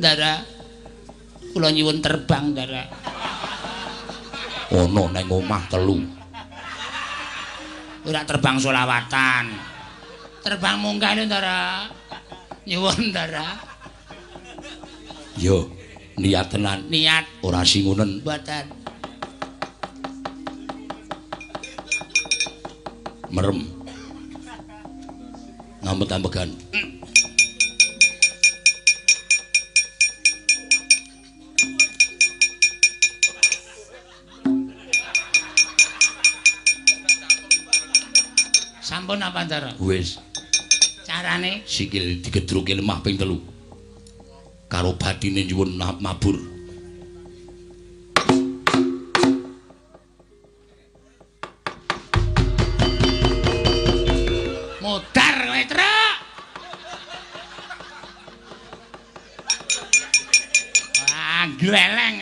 Ndara. Kula nyuwun terbang, Ndara. Ana nang omah telu. Ora terbang solawatan. Terbang munggah lho, Ndara. Nyuwun, Ndara. Yo, niat tenan. Niat ora singunen. Mboten. Merem. Ngambek-ambekan. Sampun apa, Ndara? Wis. Carane sikil digedruke lemah ping 3. Karo batine nyuwun mabur. Modar kowe, Truk. Wah, gleleng